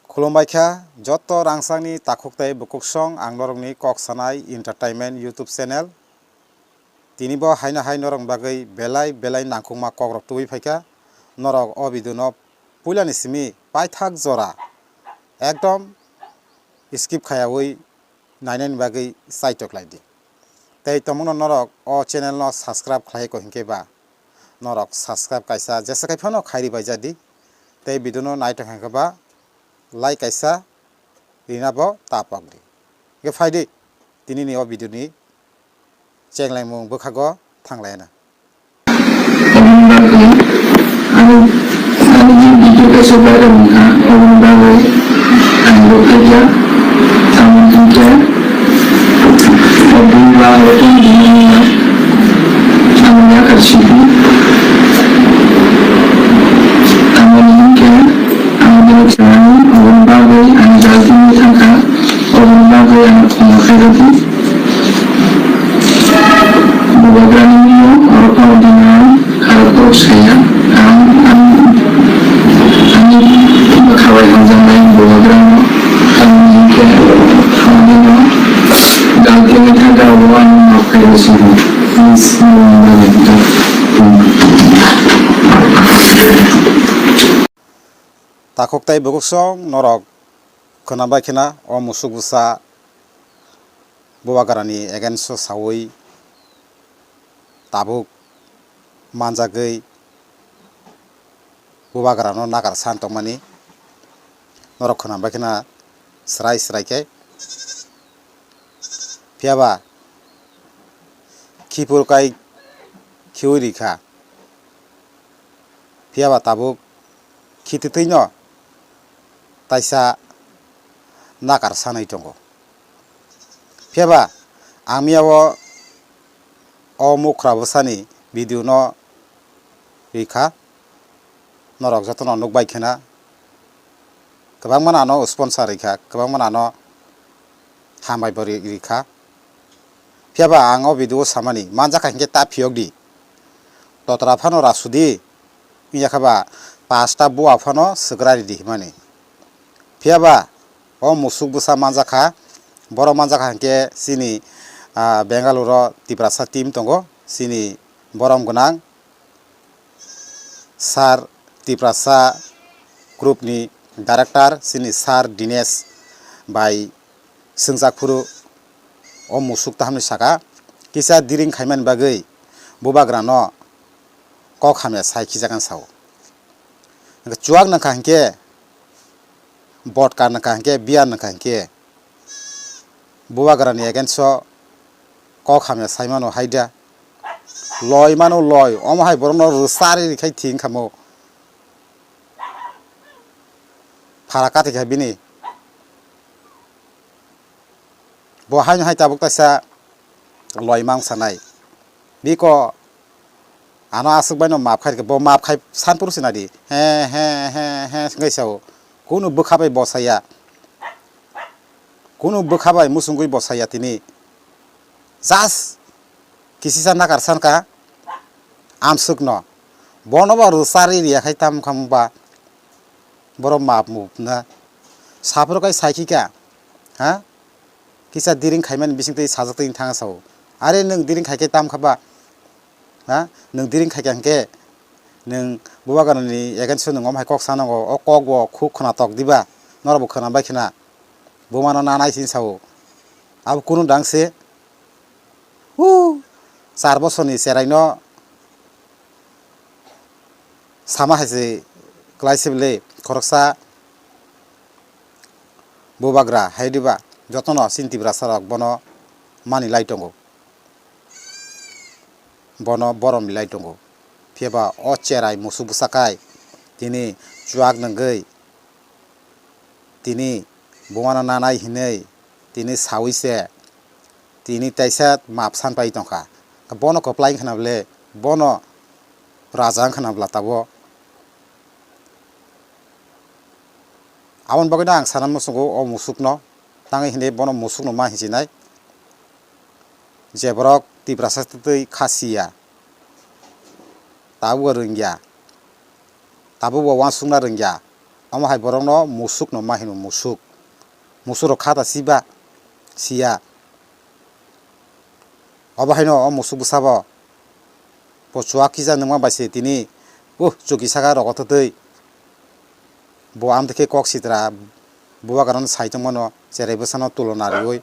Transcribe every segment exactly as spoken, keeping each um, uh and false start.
Khulumbai kha joto rangchakni takhuk tei bukuksong, ang norokni kok sanai entertainment YouTube channel. Tini bo haino hai norokni bagwi belai belai nangkukma kokrok tubui phaikha. Norok o video no puilani simi paithak jora ekdom skip khayaui nainani bagwi chaitok lai di. Tei tongmungno norok o channel no subscribe khlai ko hinkhe ba norok subscribe kaisa jesa khai phano khairi bai jadi. Tei video no naitok hinkhe ba like kaisa rina bo ta pok di. Hinkhe phai di tini ni o video ni chenglengmung bwkhago thanglaina. Oboni bagwi ani, ani je video kaisa viral wngkha, oboni bagwi ang bo khaikha. Tamoni hinkhe o bini bagwi tongmani ang yakar sidi. Tamoni hinkhe ang bini chwrai oboni bagwi ang jaltini thangkha, oboni bagwi ang khoma khairokdi. Bubagrani mung oro kok dinai, kharo kok saya. Ang, ang, ani bwkha bai hamjaknai bubagrano, ang hinkhe ang bino dal khe thangkha, o ano maaf khairwi singo. Please, bubagrani. Takhuk tei bukuksong norok khwna bai khwna o musuk bwsa bubagrani against o saui tabuk manjagwi bubagrano nakar san tongmani norok khwna bai khwna srai srai khe. Phiya ba khipur kai khiui rikha. Phiya ba tabuk khititwino taisa nakar sanwi tongo. Phiya ba ang miyao o mukra bwsani video no rikha, norok jotono nukbai khwna. Kwbangma ano sponsor rikha, kwbangma ano hambai bo ri-, rikha. Phiya ba ang o video o samani, manjakha hinkhe ta phiyok di. Totra phano rasudi, wngya khe ba pasta bua phano swkra ridi himani. Phiya ba o musuk bwsa manjakha, borok manjakha hinkhe chini, ah, Bengaluru o Tiprasa team tongo, chini borom gwnang, Sir Tiprasa group ni director chini Sir Dinesh bai swngjak phuru o musuk tahamni saka kisa diring khaimani bagwi bubagrano kok hamya sai khijakna sao. Hwnkhe chuwak nangkha hinkhe, botka nangkha hinkhe, biya nangkha hinkhe, bubagrani against o kok hamya saimano haida. Loi mano loi, omo hai borokno rwchari rikha thwi wngkha mo. Phara kati kha bini. Bo haino hai tabuk taisa loi mang sanai. Biko ano aswk baino maap khai rikha, bo maap khai san phuru sinadi. He, he, he, he, hwnkhe sao. Kunu bwkha bai bo saya. Kunu bwkha bai muchungwi bo saya tini. Just kisisa nakar sankha amswkno. Bono bo rwchari riya khai tam kha ba. Borok maap mupna. Saphuru kai saikhi kha. Ha? Kisa diring khaimani bising twi sajak twi thang sao. Are nwng diring khai khe tam kha ba? Ha? Nwng diring khai kha hwnkhe nwng bubagrani against o nwng omo hai kok sa nango. O kok bo khuk khwnatok diba? Norok bo khwna bai khwna. Bumano nanai sini sao. Abo kunu dang se. Hu! Char bosorni cheraino sama hai se kwlai se bwle khoroksa bubagra hai diba jotono chini Tiprasa rok bono mani lai tongo, bono borom lai tongo. Phiya ba o cherai musuk bwsa kai tini chuak nangwi tini bumano nanai hinwi tini saui se tini taisa maap san pai tongkha. Bono kwplai wngkha na bwle, bono raja wngkha na bwla tabuk. Aboni bagwino ang sana muchungo o musukno, tangwi hinwi bono musukno ma hinchinai. Je borok Tiprasa twi khasiya, tabukbo rwngya, tabukbo uansukna rwngya, Omo hai borokno musuk no ma hino musuk. Musuk rok kha ta siba siya. Obo haino o musuk bwsabo bo chuak kisa nungma bai se tini, uh, chuki saka rogo twtwi bo amtwi khe kok sitra bubagrano sai tongmano cherai bwsano tulona riwi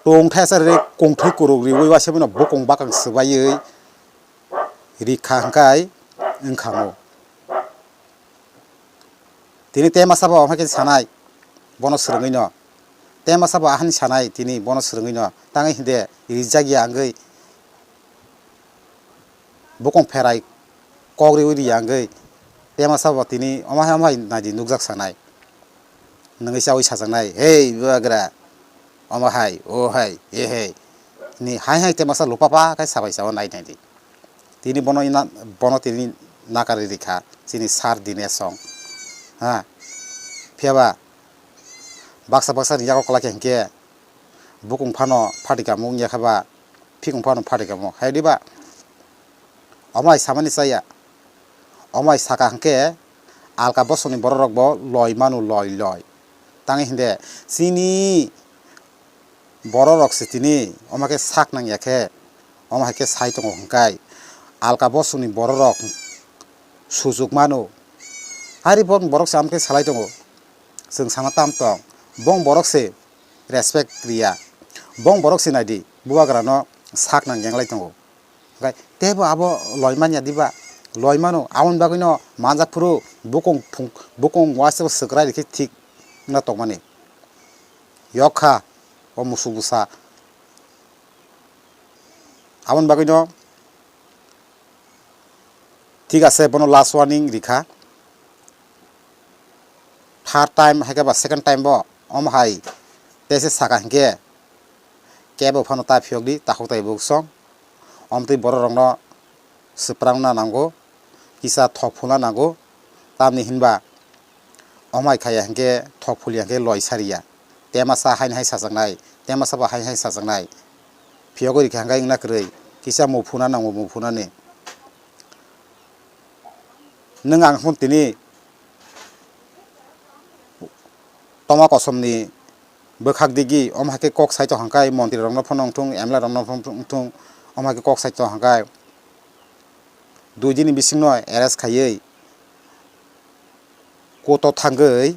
tongthai asa rwi kongthwi kuruk riwi waisa bino bukung bakang swbaiwi rikha hwnkhe wngkha mo. Tini tema sabo omo khe sanai bono swrwngwi no. Tema sabo ahani sanai tini bono swrwngwi no. Tangwi hinde rijak ya wngwi bukung pherai kok riwi ri ya wngwi tema sabo tini omo hai omo hai naidi nukjak sanai. Nungwi chawi sajaknai, "Hei, bubagra, omo hai, o hai, e hai." Ni hai hai tema sa lupa pa khai sabai sao nai nai di. Tini bono ina, bono tini nakari rikha, chini sar Dinesh song. Ha, phiya ba, baksa baksa ni yago kwlai khe hinkhe, bukung phano phatika mung yakha ba, phikung phano phatika mung. Hai di ba, omo hai samani chaya, omo hai saka hinkhe, alka bosongni borok rok bo loi manu loi loi. Tangwi hinde, chini borok rok se tini omo khe sak nang ya khe, omo hai khe sai tongo hwnkhe alka bosongni borok rok sujuk mano. Hari bong borok se amkhe salai tongo, chwng sana tam tong, bong borok se respect riya, bong borok se naidi bubagra no sak nang yang lai tongo. Hwnkhe teibo abo loi manya diba? Loi mano, aboni bagwino manjak phuru bukung phung-, bukung waisa swkrai rikhe thik wngna tongmani. Yok kha o musuk bwsa. Aboni bagwino thik ase, bono last warning rikha. Third time hai khe ba second time bo omo hai tei se saka hinkhe kebo phano ta phiyok di, takhuk tai buk song. Omtwi borok rokno swprang na nango, kisa thok phulna nango, tamni hinba omo hai khaiya hinkhe thok phulya hinkhe loi sariya. Temasa haini hai sajaknai, temasa bo haini hai sajaknai. Phiyogwi rikha hinkhe wngna kwrwi, kisa muphuna nango, muphunani. Nwng ang phone tini toma kosomni bwkhak digi, omo hai khe kok sai tong hwnkhe montri rokno phano wngthung, M L A rokno phano wngthung, omo hai khe kok sai tong hwnkhe dui dini bisingno arrest khaiwi koto thangwi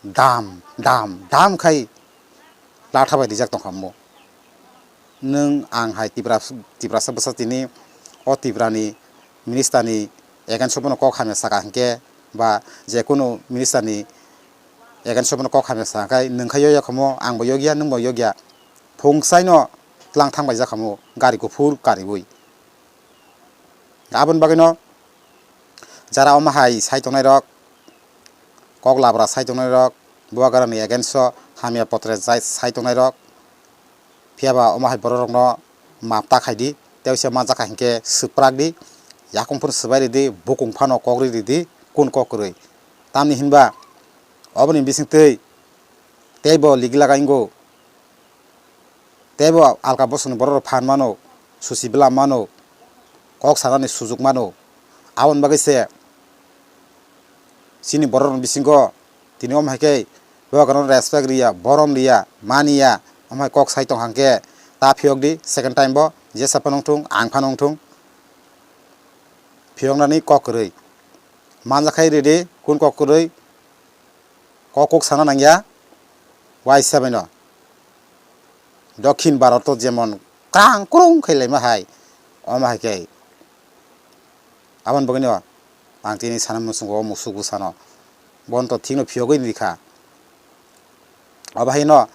dam dam dam khai latha bai rijak tongkha mo. Nwng ang hai Tipra, Tiprasa bwsa tini o Tiprani minister ni against o bono kok hamya saka hinkhe ba jekunu minister ni against o bono kok hamya saka khai nwng khai yokya khomo, ang bo yokya, nwng bo yokya. Phung saino tlang thang bai jakha mo gari kuphur kariwi. Aboni bagwino jara omo hai sai tongnai rok, kok labra sai tongnai rok, bubagra ni against o hamya potre jai sai tongnai rok, phiya ba omo hai borok rokno map ta khai di, tei se ma jaka hinkhe swprak di, yakung phano swbai ridi, bukung phano kok ri ridi, kun kok kwrwi. Tamni hinba oboni bisingtwi teibo ligi lagai wngo. Teibo alka bosongni borok rok phan mano, susi bwlam mano, kok sanani sujuk mano. Aboni bagwi se chini borok rokni bisingo tini omo hai khe bubagrano respect riya, borom riya, maniya, omo hai kok sai tong hang khe ta phiyok di second time bo jesa phano wngthung, ang phano wngthung. Phiyoknani kok kwrwi. Manjakhai ridi, kun kok kwrwi, kok kuk sana nangya, waisa baino. Dokhin Bharoto jemon krang krung khai laima hai, omo hai khe. Aboni bagwino ang tini sana muchungo o musuk bwsano. Bono to thikno phiyogwi rikha. Obo haino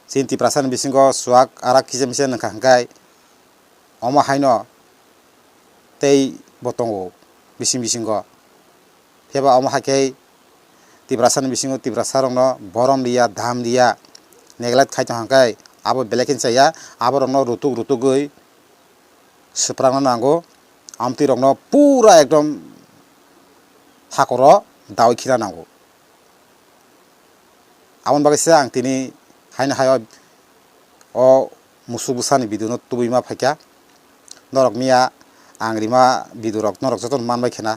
chini Tiprasani bisingo chuak arak kisa misa nangkha hwnkhe, omo haino tei bo tongo bising bisingo. Phiya ba omo hai khe Tiprasani bisingo Tiprasarokno borom riya, dam riya, neglect khai tong hang khe abo belai khe chaya, aborokno rutuk rutugwi swprakna nango, amtwirokno pura ekdom hakoro daui khina nango. Aboni bagwi se ang tini haino hai o, o musuk bwsani video no tubui ma phaikha. Norok miya Ang rima video rok norok jotono manbai khena.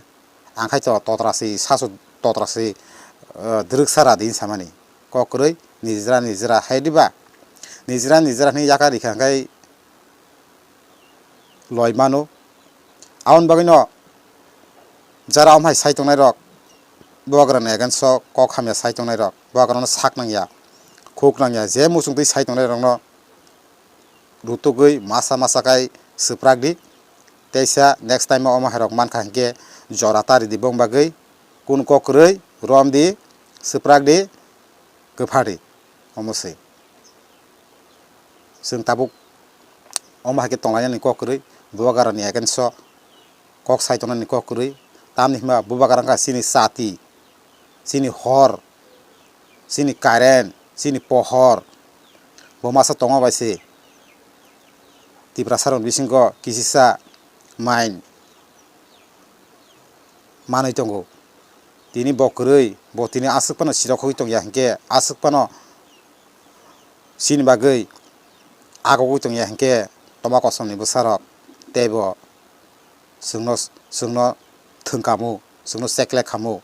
Ang khai to totra si, sasu totra si, eh, drwk sara din samani. Kok kwrwi nijra nijra hai diba? Nijra nijra hwnwi yaka rikha hwnkhe loi mano. Aboni bagwino jara omo hai sai tongnai rok, bubagrani against o kok hamya sai tongnai rok, bubagrano sak nangya, khuk nangya, je muchung twi sai tongnai rokno rutugwi masa masa khai swprak di. Teisa next time o omo hai rok mankha hinkhe jora tari di bong bagwi, kun kok kwrwi rom di, swprak di, kwpha di, omo se. Chwng tabuk omo hai khe tonglainani kok kwrwi, bubagrani against o kok sai tongnani kok kwrwi, tamni hwnba bubagra wngkha chini chati, chini hor, chini current, chini pohor, bo masa tongma bai se Tiprasa rokni bisingo kisisa main manwi tongo. Tini bo kwrwi, bo tini aswk phano sirok hoi tongya hinkhe, aswk phano chini bagwi agogwi tongya hinkhe, toma kosongni bwsarok teibo chwngno, chwngno thwngkamu, chwngno cheklek khamu.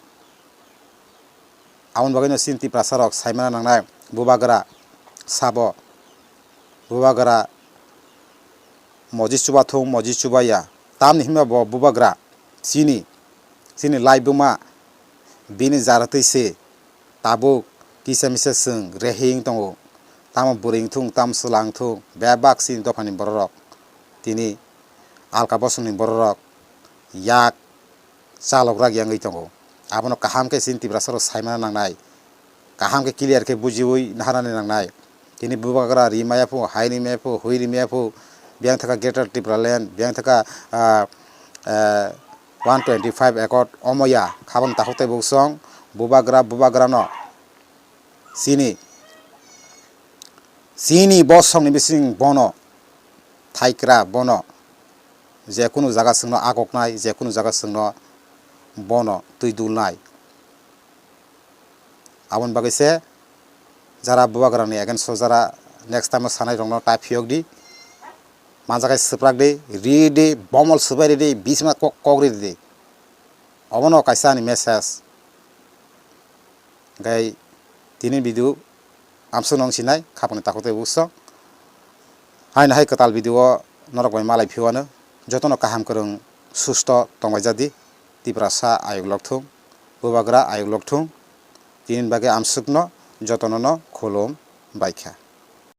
Aboni bagwino chini Tiprasa rok saimana nangnai, bubagra sabo, bubagra moji chubathung, moji chubaya. Tamni hwnba bo bubagra chini, chini laibuma bini jaratwi se tabuk kisa misa chwng rehing tongo. Tamo bwrwi wngthung, tamo chwla wngthung, bebak chini dophani bororok tini alka bosongni bororok yak chalokrak yangwi tongo. Abono kaham khe chini Tiprasa rok saimana nangnai, kaham khe clear khe bujiwi naharnani nangnai. Tini bubagra ri maya phu, hai ri maya phu, hui ri maya phu, biyang thaka Greater Tipraland, biyang thaka, ah, ah, one twenty five accord omoya, khabang takhuk tei buksong, bubagra, bubagrano chini, chini bosongni bising bono thaikra, bono je kunu jaga chwngno agoknai, je kunu jaga chwngno bono twi dulnai. Aboni bagwi se jara bubagrani against o jara next time o sanai rokno tai phiyok di, manjakai swprak di, ri di, bomol swbai ri di, bisma kok, kok ri di. Obono kaisa ani message. Gai tini video amswk nong sinai khapangni takhuk tei buksong. Haino hai kwtal video o norok bai malai phiwano jotono kaham kwrwng susto tongbai jadi. Tiprasa ayuk lokthung, bubagra ayuk lokthung. Tini bagwi amswkno jotono no khulum baikha.